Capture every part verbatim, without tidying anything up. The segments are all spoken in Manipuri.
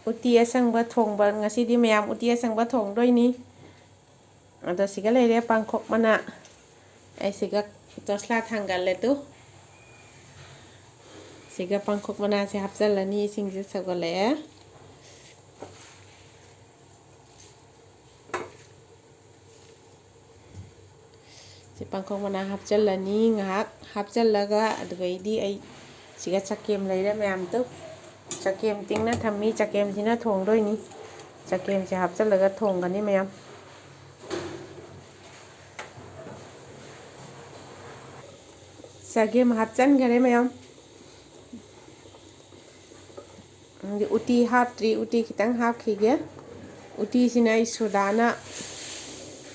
ꯎꯇꯤ ꯑꯁꯪꯕ ꯊꯣꯡꯕ, ꯉꯁꯤꯗꯤ ꯃꯌꯥꯝ ꯎꯇꯤ ꯑꯁꯪꯕ ꯊꯣꯡꯗꯣꯏꯅꯤ꯫ ꯑꯗꯣ ꯁꯤꯒ ꯂꯩꯔꯦ ꯄꯥꯡꯈꯣꯛ ꯃꯅꯥ꯫ ꯑꯩ ꯁꯤꯒ ꯇꯣꯁꯂꯥ ꯊꯥꯡꯒꯠꯂꯦ ꯇꯨ꯫ ꯁꯤꯒ ꯄꯥꯡꯈꯣꯛ ꯃꯅꯥꯁꯦ ꯍꯥꯞꯆꯤꯜꯂꯅꯤ, ꯏꯁꯤꯡꯁꯦ ꯁꯧꯒꯠꯂꯛꯑꯦ꯫ ꯁꯤ ꯄꯥꯡꯈꯣꯛ ꯃꯅꯥ ꯍꯥꯞꯆꯤꯜꯂꯅꯤ, ꯉꯥꯏꯍꯥꯛ ꯍꯥꯞꯆꯤꯜꯂꯒ, ꯑꯗꯨꯒꯩꯗꯤ ꯑꯩ ꯁꯤꯒ ꯆꯀꯦꯝ ꯂꯩꯔꯦ ꯃꯌꯥꯝꯗꯨ꯫ ꯆꯀꯦꯝ ꯇꯤꯡꯅ ꯊꯝꯃꯤ, ꯆꯀꯦꯝꯁꯤꯅ ꯊꯣꯡꯗꯣꯏꯅꯤ꯫ ꯆꯀꯦꯝꯁꯦ ꯍꯥꯞꯆꯤꯜꯂꯒ ꯊꯣꯡꯒꯅꯤ ꯃꯌꯥꯝ꯫ ꯆꯒꯦꯝ ꯍꯥꯞꯆꯟꯈꯔꯦ ꯃꯌꯥꯝ꯫ ꯑꯗꯤ ꯎꯇꯤ ꯍꯥꯞꯇ꯭ꯔꯤ, ꯎꯇꯤ ꯈꯤꯇꯪ ꯍꯥꯞꯈꯤꯒꯦ꯫ ꯎꯇꯤꯁꯤꯅ ꯑꯩ ꯁꯨꯗꯥꯅ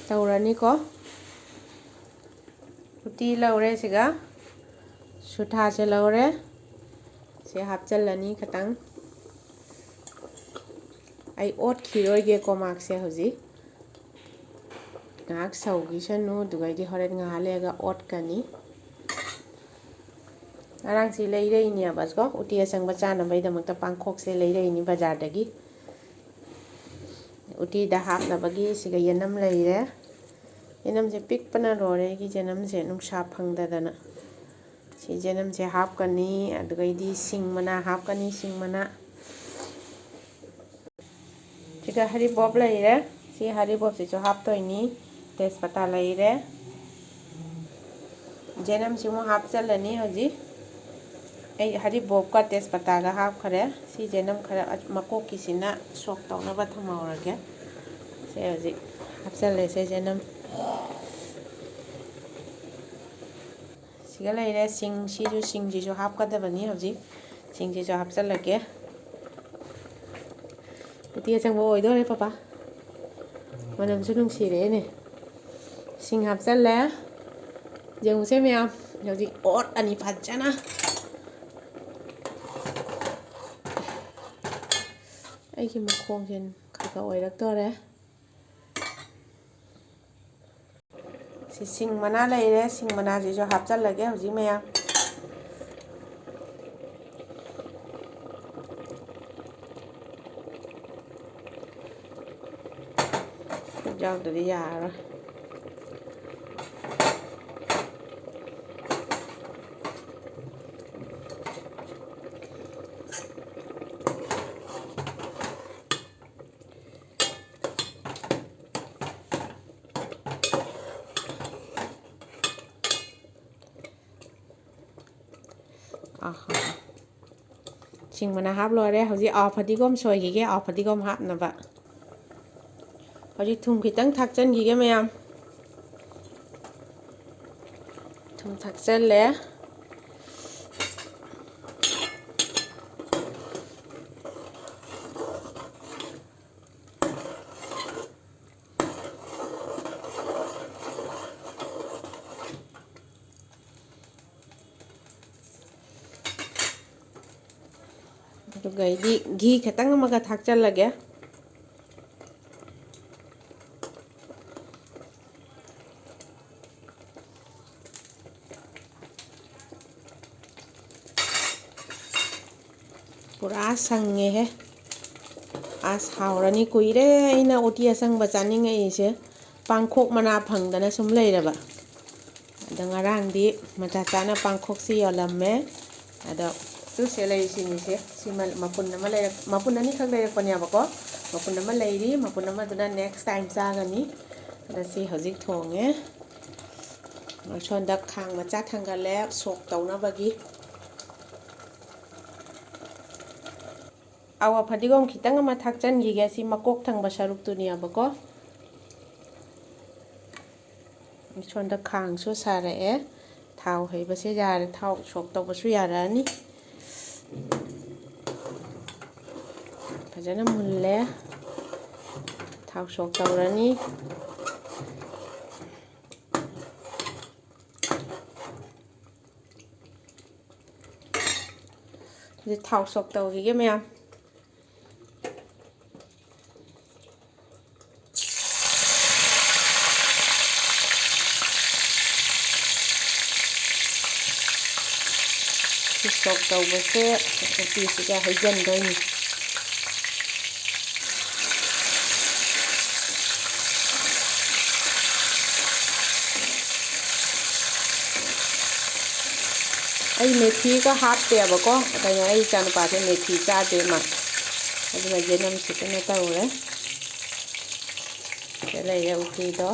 ꯇꯧꯔꯅꯤꯀꯣ꯫ ꯎꯇꯤ ꯂꯧꯔꯦ ꯁꯤꯒ, ꯁꯨꯊꯥꯁꯦ ꯂꯧꯔꯦ꯫ ꯁꯤ ꯍꯥꯞꯆꯜꯂꯅꯤ ꯈꯤꯇꯪ꯫ ꯑꯩ ꯑꯣꯠꯈꯤꯔꯣꯏꯒꯦꯀꯣ ꯃꯥꯛꯁꯦ ꯍꯧꯖꯤꯛ꯫ ꯉꯥꯏꯍꯥꯛ ꯁꯧꯈꯤꯁꯅꯨ, ꯑꯗꯨꯒ ꯑꯩꯗꯤ ꯍꯣꯔꯦꯟ ꯉꯥꯏꯍꯥꯛ ꯂꯩꯔꯒ ꯑꯣꯠꯀꯅꯤ꯫ ꯉꯔꯥꯡꯁꯤ ꯂꯩꯔꯛꯏꯅꯦꯕꯀꯣ, ꯎꯇꯤ ꯑꯁꯪꯕ ꯆꯥꯅꯕꯒꯤꯗꯃꯛꯇ ꯄꯥꯡꯈꯣꯛꯁꯦ ꯂꯩꯔꯛꯏꯅꯤ ꯕꯖꯥꯔꯗꯒꯤ꯫ ꯎꯇꯤꯗ ꯍꯥꯞꯅꯕꯒꯤ ꯁꯤꯒ ꯌꯦꯅꯝ ꯂꯩꯔꯦ꯫ ꯌꯦꯅꯝꯁꯦ ꯄꯤꯛꯄꯅ ꯂꯣꯏꯔꯦ ꯑꯩꯒꯤ ꯌꯦꯅꯝꯁꯦ, ꯅꯨꯡꯁꯥ ꯐꯪꯗꯗꯅ꯫ ꯁꯤ ꯌꯦꯅꯝꯁꯦ ꯍꯥꯞꯀꯅꯤ, ꯑꯗꯨꯒꯩꯗꯤ ꯁꯤꯡ ꯃꯅꯥ ꯍꯥꯞꯀꯅꯤ, ꯁꯤꯡ ꯃꯅꯥ꯫ ꯁꯤꯒ ꯍꯔꯤꯕꯣꯞ ꯂꯩꯔꯦ꯫ ꯁꯤ ꯍꯔꯤꯕꯣꯞꯁꯤꯁꯨ ꯍꯥꯞꯇꯣꯏꯅꯤ꯫ ꯇꯦꯖꯄꯇꯥ ꯂꯩꯔꯦ꯫ ꯌꯦꯅꯝꯁꯤꯃꯨꯛ ꯍꯥꯞꯆꯜꯂꯅꯤ ꯍꯧꯖꯤꯛ꯫ ꯑꯩ ꯍꯔꯤꯕꯣꯞꯀ ꯇꯦꯖꯄꯇꯥꯒ ꯍꯥꯞꯈ꯭ꯔꯦ꯫ ꯁꯤ ꯌꯦꯅꯝ ꯈꯔ ꯃꯀꯣꯛꯀꯤꯁꯤꯅ ꯁꯣꯛ ꯇꯧꯅꯕ ꯊꯝꯍꯧꯔꯒꯦ꯫ ꯁꯦ ꯍꯧꯖꯤꯛ ꯍꯥꯞꯆꯜꯂꯦ ꯁꯦ ꯌꯦꯅꯝ꯫ ꯁꯤꯒ ꯂꯩꯔꯦ ꯁꯤꯡ, ꯁꯤꯁꯨ, ꯁꯤꯡꯁꯤꯁꯨ ꯍꯥꯞꯀꯗꯕꯅꯤ ꯍꯧꯖꯤꯛ꯫ ꯁꯤꯡꯁꯤꯁꯨ ꯍꯥꯞꯆꯜꯂꯒꯦ꯫ ꯎꯇꯤ ꯑꯁꯪꯕ ꯑꯣꯏꯗꯣꯔꯦ ꯄꯄꯥ꯫ ꯃꯅꯝꯁꯨ ꯅꯨꯡꯁꯤꯔꯛꯑꯦꯅꯦ꯫ ꯁꯤꯡ ꯍꯥꯞꯆꯜꯂꯦ꯫ ꯌꯦꯡꯉꯨꯁꯦ ꯃꯌꯥꯝ꯫ ꯍꯧꯖꯤꯛ ꯑꯣꯠꯂꯅꯤ ꯐꯖꯅ꯫ ꯑꯩꯒꯤ ꯃꯈꯣꯡꯁꯦ ꯈꯔ ꯈꯔ ꯑꯣꯏꯔꯛꯇꯣꯔꯦ꯫ ꯁꯤ ꯁꯤꯡ ꯃꯅꯥ ꯂꯩꯔꯦ, ꯁꯤꯡ ꯃꯅꯥꯁꯤꯁꯨ ꯍꯥꯞꯆꯜꯂꯒꯦ ꯍꯧꯖꯤꯛ ꯃꯌꯥꯝ꯫ ꯌꯥꯎꯗ꯭ꯔꯗꯤ ꯌꯥꯔꯔꯣꯏ꯫ ꯑꯍꯥ꯫ ꯁꯤꯡ ꯃꯅꯥ ꯍꯥꯞ ꯂꯣꯏꯔꯦ꯫ ꯍꯧꯖꯤꯛ ꯑꯥ ꯐꯗꯤꯒꯣꯝ ꯁꯣꯏꯈꯤꯒꯦ, ꯑꯥ ꯐꯗꯤꯒꯣꯝ ꯍꯥꯞꯅꯕ꯫ ꯍꯧꯖꯤꯛ ꯊꯨꯝ ꯈꯤꯇꯪ ꯊꯥꯛꯆꯟꯈꯤꯒꯦ ꯃꯌꯥꯝ꯫ ꯊꯨꯝ ꯊꯥꯛꯆꯜꯂꯦ꯫ ꯑꯗꯨꯒ ꯑꯩꯗꯤ ꯘꯤ ꯈꯤꯇꯪ ꯑꯃꯒ ꯊꯥꯛꯆꯜꯂꯒꯦ꯫ ꯄꯨꯔꯥ ꯁꯪꯉꯦꯍꯦ꯫ ꯑꯁ, ꯍꯥꯎꯔꯅꯤ꯫ ꯀꯨꯏꯔꯦ ꯑꯩꯅ ꯎꯇꯤ ꯑꯁꯪꯕ ꯆꯥꯅꯤꯡꯉꯛꯏꯁꯦ꯫ ꯄꯥꯡꯈꯣꯛ ꯃꯅꯥ ꯐꯪꯗꯅ ꯁꯨꯝ ꯂꯩꯔꯕ꯫ ꯑꯗ ꯉꯔꯥꯡꯗꯤ ꯃꯆꯥ ꯆꯥꯅ ꯄꯥꯡꯈꯣꯛꯁꯤ ꯌꯣꯜꯂꯝꯃꯦ꯫ ꯑꯗꯣ ꯁꯤꯁꯦ ꯂꯩꯔꯤꯁꯤꯅꯤꯁꯦ꯫ ꯁꯤꯃ ꯃꯄꯨꯟ ꯑꯃ ꯂꯩꯔꯛ-, ꯃꯄꯨꯟ ꯑꯅꯤꯈꯛ ꯂꯩꯔꯛꯄꯅꯦꯕꯀꯣ꯫ ꯃꯄꯨꯟ ꯑꯃ ꯂꯩꯔꯤ, ꯃꯄꯨꯟ ꯑꯃꯗꯨꯅ next time ꯆꯥꯒꯅꯤ꯫ ꯑꯗ ꯁꯤ ꯍꯧꯖꯤꯛ ꯊꯣꯡꯉꯦ꯫ ꯁꯣꯝꯗ ꯈꯥꯡ ꯃꯆꯥ ꯊꯥꯡꯒꯠꯂꯦ ꯁꯣꯛ ꯇꯧꯅꯕꯒꯤ꯫ ꯑꯋꯥ ꯐꯗꯤꯒꯣꯝ ꯈꯤꯇꯪ ꯑꯃ ꯊꯥꯛꯆꯟꯈꯤꯒꯦ, ꯁꯤ ꯃꯀꯣꯛ ꯊꯪꯕ ꯁꯔꯨꯛꯇꯨꯅꯦꯕꯀꯣ꯫ ꯁꯣꯝꯗ ꯈꯥꯡꯁꯨ ꯁꯥꯔꯛꯑꯦ, ꯊꯥꯎ ꯍꯩꯕꯁꯦ ꯌꯥꯔꯦ, ꯊꯥꯎ ꯁꯣꯛ ꯇꯧꯕꯁꯨ ꯌꯥꯔꯛꯑꯅꯤ꯫ ꯐꯖꯅ ꯃꯨꯜꯂꯦ, ꯊꯥꯎ ꯁꯣꯛ ꯇꯧꯔꯅꯤ꯫ ꯑꯗꯨ ꯊꯥꯎ ꯁꯣꯛ ꯇꯧꯈꯤꯒꯦ ꯃꯌꯥꯝ꯫ ꯁꯤ ꯁꯣꯛ ꯇꯧꯕꯁꯦ ꯎꯇꯤꯁꯤꯗ ꯍꯩꯖꯤꯟꯗꯣꯏꯅꯤ꯫ ꯑꯩ ꯃꯦꯊꯤꯒ ꯍꯥꯞꯇꯦꯕꯀꯣ꯫ ꯀꯩꯅꯣ, ꯑꯩ ꯏꯆꯥꯅꯨꯄꯥꯁꯦ ꯃꯦꯊꯤ ꯆꯥꯗꯦ ꯃꯥ꯫ ꯑꯗꯨꯅ ꯌꯦꯅꯝꯁꯤ ꯀꯩꯅꯣ ꯇꯧꯔꯦ꯫ ꯁꯤꯗ ꯂꯩꯔꯦ ꯎꯇꯤꯗꯣ꯫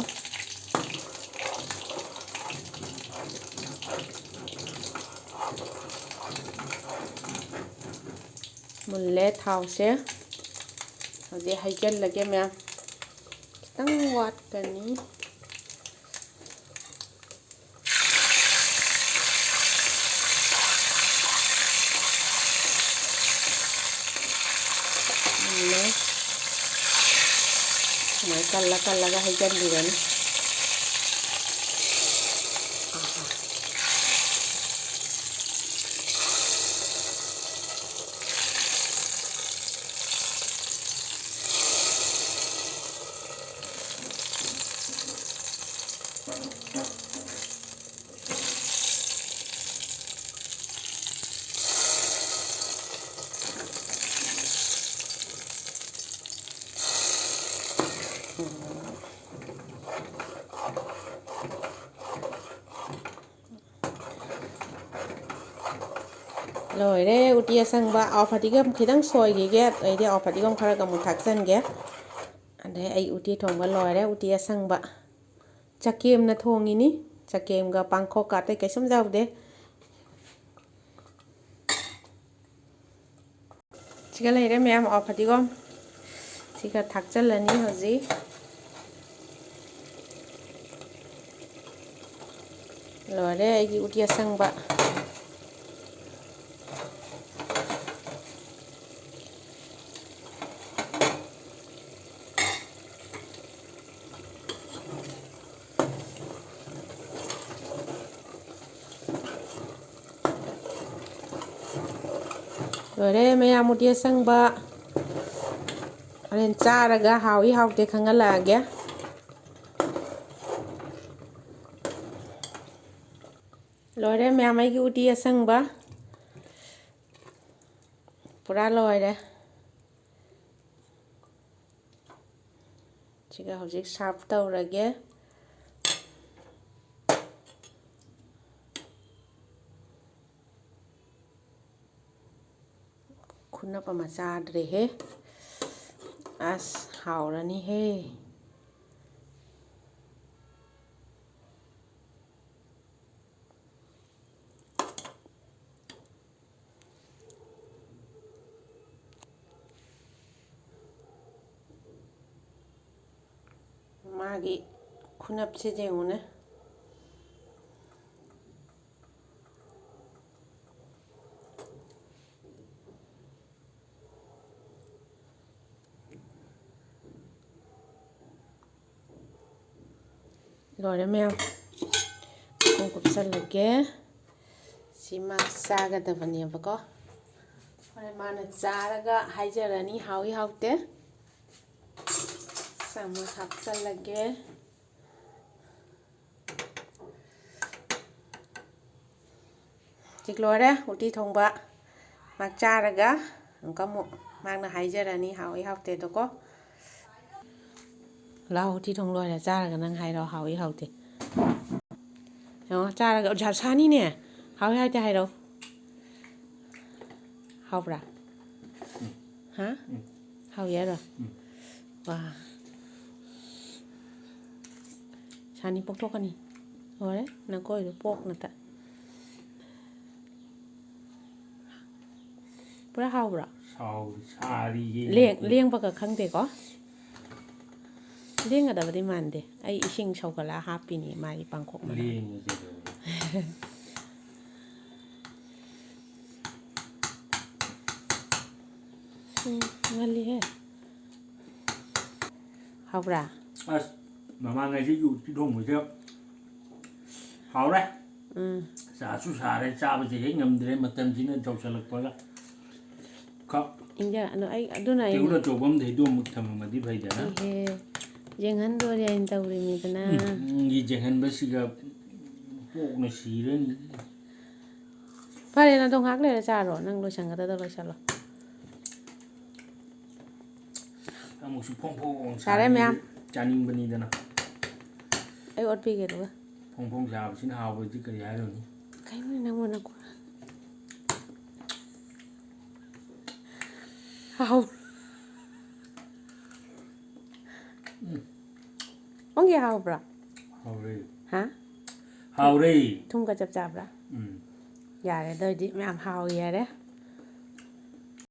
ꯃꯨꯜꯂꯦ ꯊꯥꯎꯁꯦ꯫ ꯍꯧꯖꯤꯛ ꯍꯩꯖꯤꯜꯂꯒꯦ ꯃꯌꯥꯝ꯫ ꯈꯤꯇꯪ ꯋꯥꯠꯀꯅꯤ꯫ ꯎꯝ꯫ ꯁꯨꯃꯥꯏꯅ ꯀꯜꯂ ꯀꯜꯂꯒ ꯍꯩꯖꯤꯟꯕꯤꯔꯅꯤ꯫ ꯑꯍꯥ꯫ ꯂꯣꯏꯔꯦ ꯎꯇꯤ ꯑꯁꯪꯕ꯫ ꯑꯋꯥ ꯐꯗꯤꯒꯣꯝ ꯈꯤꯇꯪ ꯁꯣꯏꯈꯤꯒꯦ, ꯑꯩꯗꯤ ꯑꯋꯥ ꯐꯗꯤꯒꯣꯝ ꯈꯔꯒ ꯑꯃꯨꯛ ꯊꯥꯛꯆꯟꯒꯦ꯫ ꯑꯗꯩ ꯑꯩ ꯎꯇꯤ ꯊꯣꯡꯕ ꯂꯣꯏꯔꯦ, ꯎꯇꯤ ꯑꯁꯪꯕ꯫ ꯆꯀꯦꯝꯅ ꯊꯣꯡꯉꯤꯅꯤ, ꯆꯀꯦꯝꯒ ꯄꯥꯡꯈꯣꯛꯀ, ꯑꯇꯩ ꯀꯩꯁꯨꯝ ꯌꯥꯎꯗꯦ꯫ ꯁꯤꯒ ꯂꯩꯔꯦ ꯃꯌꯥꯝ, ꯑꯋꯥ ꯐꯗꯤꯒꯣꯝ꯫ ꯁꯤꯒ ꯊꯥꯛꯆꯜꯂꯅꯤ ꯍꯧꯖꯤꯛ꯫ ꯂꯣꯏꯔꯦ ꯑꯩꯒꯤ ꯎꯇꯤ ꯑꯁꯪꯕ꯫ ꯂꯣꯏꯔꯦ ꯃꯌꯥꯝ ꯎꯇꯤ ꯑꯁꯪꯕ꯫ ꯍꯣꯔꯦꯟ ꯆꯥꯔꯒ ꯍꯥꯎꯏ ꯍꯥꯎꯇꯦ ꯈꯪꯍꯜꯂꯛꯑꯒꯦ꯫ ꯂꯣꯏꯔꯦ ꯃꯌꯥꯝ ꯑꯩꯒꯤ ꯎꯇꯤ ꯑꯁꯪꯕ꯫ ꯄꯨꯔꯥ ꯂꯣꯏꯔꯦ꯫ ꯁꯤꯒ ꯍꯧꯖꯤꯛ serve ꯇꯧꯔꯒꯦ꯫ ꯈꯨꯅꯞ ꯑꯃ ꯆꯥꯗ꯭ꯔꯦꯍꯦ꯫ ꯑꯁ, ꯍꯥꯎꯔꯅꯤꯍꯦ꯫ ꯃꯥꯒꯤ ꯈꯨꯅꯞꯁꯦ ꯌꯦꯡꯉꯨꯅꯦ꯫ ꯂꯣꯏꯔꯦ ꯃꯌꯥꯝ꯫ ꯃꯈꯨꯝ ꯀꯨꯞꯁꯜꯂꯒꯦ꯫ ꯁꯤ ꯃꯥ ꯆꯥꯒꯗꯕꯅꯦꯕꯀꯣ꯫ ꯍꯣꯔꯦꯟ ꯃꯥꯅ ꯆꯥꯔꯒ ꯍꯥꯏꯖꯔꯅꯤ ꯍꯥꯎꯏ ꯍꯥꯎꯇꯦ꯫ ꯆꯥꯃꯁ ꯍꯥꯞꯆꯜꯂꯒꯦ꯫ ꯍꯧꯖꯤꯛ ꯂꯣꯏꯔꯦ ꯎꯇꯤ ꯊꯣꯡꯕ꯫ ꯃꯥ ꯆꯥꯔꯒ ꯑꯃꯨꯛꯀ ꯑꯃꯨꯛ ꯃꯥꯅ ꯍꯥꯏꯖꯔꯅꯤ ꯍꯥꯎꯏ ꯍꯥꯎꯇꯦꯗꯣꯀꯣ꯫ ꯂꯥꯎ, ꯎꯇꯤ ꯊꯣꯡ ꯂꯣꯏꯔꯦ, ꯆꯥꯔꯒ ꯅꯪ ꯍꯥꯏꯔꯣ ꯍꯥꯎꯏ ꯍꯥꯎꯇꯦ꯫ ꯌꯦꯡꯉꯣ, ꯆꯥꯔꯒ, ꯑꯣꯖꯥ ꯁꯥꯅꯤꯅꯦ, ꯍꯥꯎꯏ ꯍꯥꯎꯇꯦ ꯍꯥꯏꯔꯣ꯫ ꯍꯥꯎꯕ꯭ꯔꯥ? ꯎꯝ꯫ ꯍꯥ? ꯎꯝ꯫ ꯍꯥꯎꯏ ꯍꯥꯏꯔꯣ? ꯎꯝ꯫ ꯋꯥ꯫ ꯁꯥꯅꯤ ꯄꯣꯛꯊꯣꯛꯀꯅꯤ꯫ ꯂꯣꯏꯔꯦ, ꯅꯀꯣꯏꯗꯣ ꯄꯣꯛ ꯅꯠꯇ꯫ ꯄꯨꯔꯥ ꯍꯥꯎꯕ꯭ꯔꯣ? ꯁꯥꯎ-, ꯁꯥꯔꯤꯌꯦ ꯂꯦꯡ-, ꯅꯠꯇꯦ꯫ ꯂꯦꯡꯕꯒ ꯈꯪꯗꯦꯀꯣ? ꯂꯦꯡꯒꯗꯕꯗꯤ ꯃꯥꯟꯗꯦ꯫ ꯑꯩ ꯏꯁꯤꯡ ꯁꯧꯒꯠꯂ ꯍꯥꯞꯄꯤꯅꯤ ꯃꯥꯒꯤ ꯄꯥꯡꯈꯣꯛ ꯃꯅꯥꯛꯇ꯫ ꯂꯦꯡꯉꯤ ꯀꯩꯗꯧꯔꯒꯦ? ꯎꯝ, ꯉꯜꯂꯤꯍꯦ꯫ ꯍꯥꯎꯕ꯭ꯔꯥ? ꯑꯁ, ꯃꯃꯥꯡꯉꯩꯁꯦ ꯎꯇꯤ ꯊꯣꯡꯕꯁꯦ ꯍꯥꯎꯔꯦ꯫ ꯎꯝ꯫ ꯁꯥꯁꯨ ꯁꯥꯔꯦ, ꯆꯥꯕꯁꯦ ꯍꯦꯛ ꯉꯝꯗ꯭ꯔꯦ, ꯃꯇꯝꯁꯤꯅ ꯆꯥꯎꯁꯜꯂꯛꯄꯒ꯫ ꯈ-, ꯏꯟꯖꯥꯡ, ꯑꯗꯣ ꯑꯩ, ꯑꯗꯨꯅ ꯑꯩ ꯇꯦꯕꯜ ꯑꯆꯧꯕ ꯑꯃꯗ ꯍꯩꯗꯣꯛ ꯑꯃꯨꯛ ꯊꯝꯃꯝꯃꯗꯤ ꯐꯩꯗꯅ꯫ ꯏꯍꯦ, ꯌꯦꯡꯍꯟꯗꯣꯔꯦ ꯍꯥꯏꯅ ꯇꯧꯔꯤꯃꯤꯗꯅ꯫ ꯎꯝ, ꯅꯪꯒꯤ ꯌꯦꯡꯍꯟꯕꯁꯤꯒ ꯄꯣꯛꯅ ꯁꯤꯔꯅꯤ꯫ ꯐꯔꯦ, ꯅꯗꯣ ꯉꯥꯏꯍꯥꯛ ꯂꯩꯔ ꯆꯥꯔꯣ, ꯅꯪ ꯂꯣꯏꯁꯟꯒꯗꯕ ꯂꯣꯏꯁꯜꯂꯣ꯫ ꯑꯃꯨꯛꯁꯨ ꯐꯣꯡ ꯐꯣꯡ ꯁꯥꯔꯦ ꯁꯥꯔꯤ ꯃꯌꯥꯝ꯫ ꯆꯥꯅꯤꯡꯕꯅꯤꯗꯅ꯫ ꯑꯩ ꯑꯣꯠꯄꯤꯒꯦ ꯑꯗꯨꯒ꯫ ꯐꯣꯡ ꯐꯣꯡ ꯁꯥꯕꯁꯤꯅ ꯍꯥꯎꯕꯗꯤ ꯀꯔꯤ ꯍꯥꯏꯔꯨꯅꯤ? ꯀꯩꯅꯣꯅꯦ ꯅꯪꯕꯨ ꯅꯀꯣ-, ꯍꯥꯎ- ꯎꯝ꯫ ꯃꯪꯒꯤ ꯍꯥꯎꯕ꯭ꯔꯥ? ꯍꯥꯎꯔꯦ꯫ ꯍꯥ? ꯍꯥꯎꯔꯦ꯫ ꯊꯨꯝꯒ ꯆꯞ ꯆꯥꯕ꯭ꯔꯥ? ꯎꯝ꯫ ꯌꯥꯔꯦ, ꯑꯗꯨ ꯑꯣꯏꯗꯤ ꯃꯌꯥꯝ ꯍꯥꯎꯏ ꯌꯥꯔꯦ꯫